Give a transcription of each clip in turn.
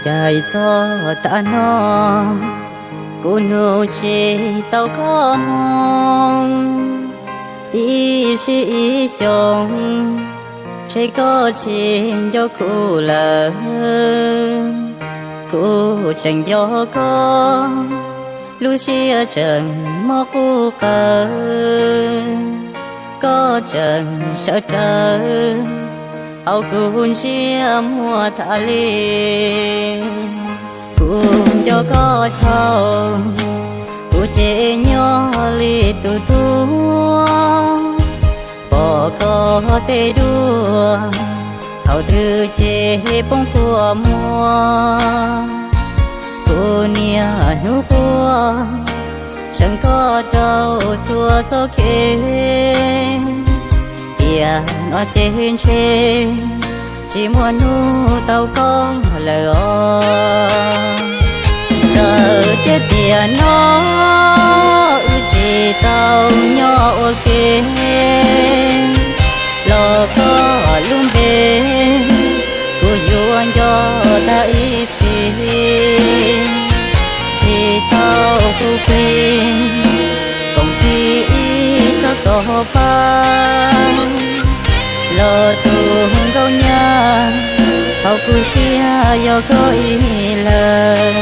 Caij txog tav no, kuv nug tsis tau koj moo, ib sij ib xyoos, ntshe koj tsis nco kuv lawm. Kuv tseem nco koj, lub siab tseem mob quj qaws, koj tseem sawv rawv hauv kuv ntsiab muag tas li. Kuv nco koj tshaj, kuv ces nyob li tus tuag, pom koj tej duab, thaum twg ces poob kua muag. Kuv niaj hnub quaj, seev koj rau txhua txoj kev, tiam no ces ntshe tsis muaj hnub tau koj lawm os. Txawm tias tiam no wb tsis tau nyob ua ke, los koj lub npe kuv yuav nco tag ib txhis. Tsis tau hu plig koom tig ib txoj xov pab, los tus nkauj nyab hauv kuv siab yog koj ib leeg.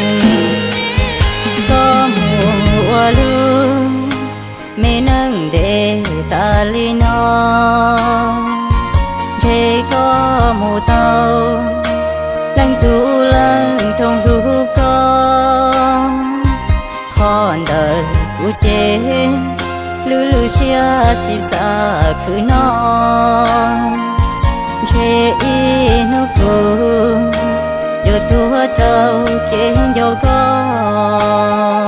Koj mus ua lub me neej ntev tas li no, ntshe koj mus tau leej twg leej rooj hlub koj. Qhov ntawd kuv ces lwj lwj siab tsis xav khwv no, ntshe ib hnub kuv yuav tuag rau kev nco koj.